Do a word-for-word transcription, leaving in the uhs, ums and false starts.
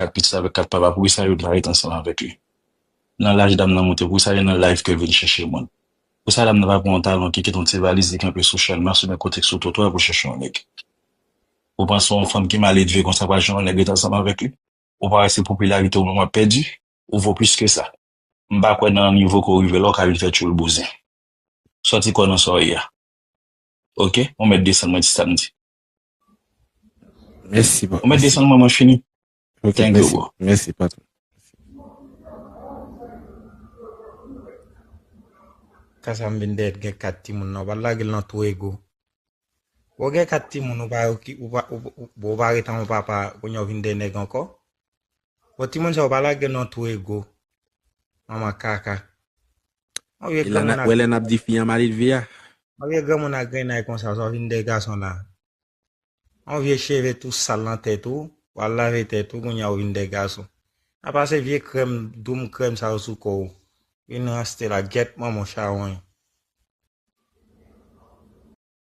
kat pitit avèk kat papa, poukisa yo pa ret ansanm avèk li? Nan laj dam nan moute, poukisa li nan live ke l vin chèche moun? Poukisa dam nan pa pran yon talon ki kite yon ti valiz li kanpe sou chèlma, sou nan kote sou twotwa pou chèche yon nèg? Ou panse yon fanm ki mal edve konsa pral chèche yon nèg ret ansanm avèk li? Ou pa wè se popilarite w menm w ap pèdi? Ou vo plis ke sa. M pa kwè nan nivo ke w rive la, w ka vin fè tchoul bouzen. Sòti kò nan sa w ye a. Oke? Ou mèt desann mwen ti samdi. Mèsi, bro. Ou mèt desann mwen, mwen fini. Ok, Thank you, mèsi. Bro. Mèsi, patron. Kasa m vin dèyè gen kat timoun nan. Ou pa lage l nan twou ego. Ou gen kat timoun, ou pa, ou pa, ou, ou, ou pa ret an yon papa, kounye a ou vin dèyè nèg ankò. Bon, timoun sa, ou pa lage l nan twou ego. Manman kaka. Yon vye E la, granmoun na- ak, wè lè n ap di fi an mal edve a. yon vye granmoun ak grenay konsa, sa w vin dèyè gason la. Yon vye cheve tou sal nan tèt ou, w al lave tèt ou, kounye a ou vin dèyè gason. A pase vye krèm, doum krèm sa yo sou kò w. Vin raste la, gèt manman w chawony.